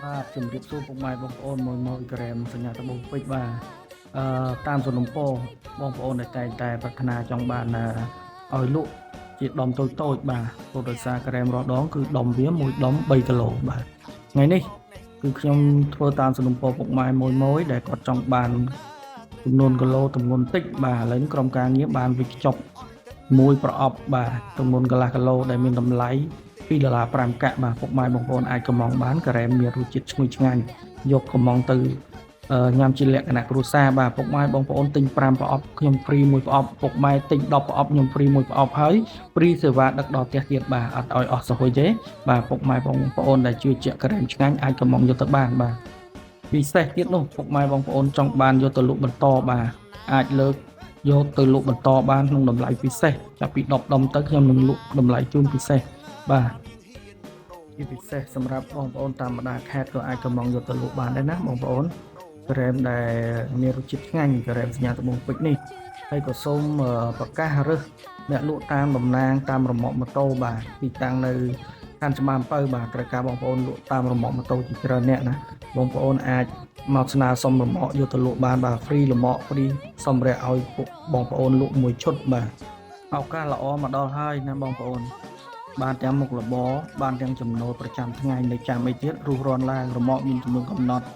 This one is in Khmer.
បាទជំរាបសួរពុកម៉ែបងប្អូនមួយមួយក្រែមសញ្ញាត្បូងពេជ្របាទអឺតាមសំណុំពរបងប្អូនដែលតែងតែប្រាថ្នាចង់បានឲ្យលក់ជាដុំតូចតូចៗបាទព្រោះដោយសារក្រែមរាល់ដងគឺដុំវាមួយដុំ3គីឡូបាទថ្ងៃនេះគឺខ្ញុំធ្វើតាមសំណុំពរពុកម៉ែមួយមួយដែលគាត់ចង់បានចំនួនគីឡូទម្ងន់តិចបាទឥឡូវនេះក្រុមការងារបានវិចខ្ចប់មួយប្រអប់បាទទម្ងន់កន្លះគីឡូដែលមានតម្លៃ 2ដុល្លារ5កាក់បាទពុកម៉ែបងប្អូនអាចកំងបានការ៉េមមានរសជាតិឈ្ងុយឆ្ងាញ់យកកំងទៅញ៉ាំជាលក្ខណៈគ្រួសារបាទពុកម៉ែបងប្អូនទិញ5ប្រអប់ខ្ញុំ free មួយប្រអប់ពុកម៉ែទិញ10ប្រអប់ខ្ញុំ free មួយប្រអប់ហើយ free សេវាដឹកដល់ផ្ទះទៀតបាទអត់ឲ្យអស់សហុយទេបាទពុកម៉ែបងប្អូនដែលជឿជាក់ការ៉េមឆ្ងាញ់អាចកំងយកទៅបានបាទពិសេសទៀតនោះពុកម៉ែបងប្អូនចង់បានយកទៅលក់បន្តបាទអាចលើកយកទៅលក់បន្តបានក្នុងតម្លៃពិសេសចាប់ពី10ដុំទៅខ្ញុំនឹងលក់តម្លៃជូនពិសេសបាទ ជាពិសេសសម្រាប់បងប្អូនតាមបណ្ដាខេត្តក៏អាចកំងយកទៅលក់បានដែរណាបងប្អូនក្រែមដែលមានរសជាតិឆ្ងាញ់ក្រែមសញ្ញាត្បូងពេជ្រនេះហើយក៏សូមប្រកាសរើសអ្នកលក់តាមតំណាងតាមរមាក់ម៉ូតូបាទទីតាំងនៅខណ្ឌច្បារអំពៅបាទត្រូវការបងប្អូនលក់តាមរមាក់ម៉ូតូជាច្រើនអ្នកណាបងប្អូនអាចមកស្នើសុំរមាក់យកទៅលក់បានបាទ free រមាក់ free សម្រាប់ឲ្យពួកបងប្អូនលក់មួយឈុតបាទឱកាសល្អមកដល់ហើយណាបងប្អូន បានទាំងមុខរបរបានទាំងចំណូលប្រចាំថ្ងៃនៅចាំអីទៀតរុះរាន់ឡើងរមាក់មានចំនួនកំណត់។